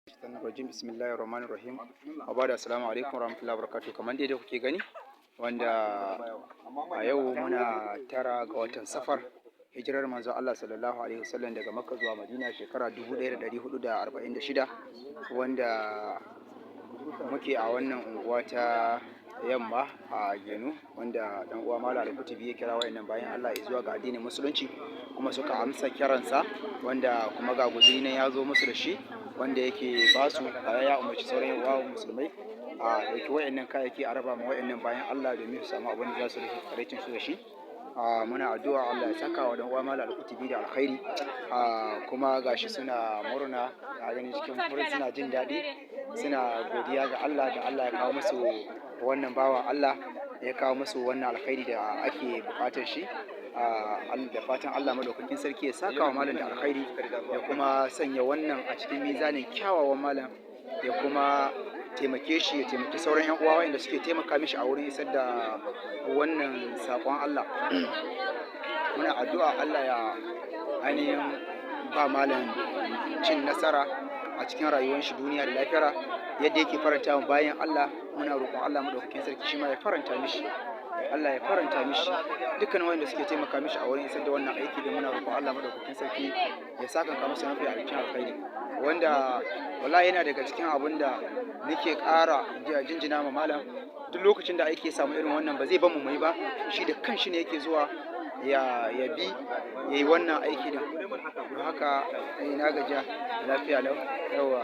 Rajim, bismillahir rahmanir rahim. Wa ba'da, assalamu alaikum warahmatullahi wabarakatuh. Kamar dai da kuke gani, wanda a yau muna 9 ga watan Safar, hijirar manzon Allah sallallahu alaihi wasallam daga Makka zuwa Madina shekara 1446, wanda muke a wannan unguwa ta Yamma a Genu, wanda dan uwa Malam Alkutubi ya kira wayannan bayan Allah zuwa ga addinin Musulunci, kuma suka amsa kiransa, wanda kuma ga guzuri nan ya zo musu da shi, wanda yake ba su. Ya umarci sauran yan uwa musulmai a ɗauki wayannan kayayyaki a raba ma wayannan bayan Allah domin su samu abin da za su rufe tsiraicin su da shi. Muna addu'a Allah ya saka wa dan uwa Malam Alkutubi da alkhairi. Kuma gashi suna murna, a gani cikin farin, suna jin daɗi, suna godiya ga Allah da Allah ya kawo musu wannan bawan Allah, ya kawo musu wannan alkhairi da ake buƙatar shi. Da fatan Allah madaukakin sarki ya saka wa malam da alkhairi, ya kuma sanya wannan a cikin mizanin kyawawan malam, ya kuma taimake shi, ya taimaki sauran yan uwa waɗanda suke taimaka mishi a wurin isar da wannan saƙon Allah. Muna addu'a Allah ya ainihin ba malam cin nasara a cikin rayuwar shi duniya da lafiya. Yadda yake faranta wa bayan Allah, muna roƙon Allah madaukakin sarki shi ma ya faranta mishi, Allah ya faranta mishi. Dukkan wanda suke taimaka mishi a wurin isar da wannan aiki da muna roƙon Allah madaukakin sarki ya saka musu mafi alkin alkhairi. Wanda wallahi yana daga cikin abun da nake ƙara jinjina ma malam, duk lokacin da aiki ya samu irin wannan, ba zai bamu mu yi ba, shi da kanshi ne yake zuwa ya bi ya yi wannan aiki din. Don haka na gajiya, lafiya lau, yawwa.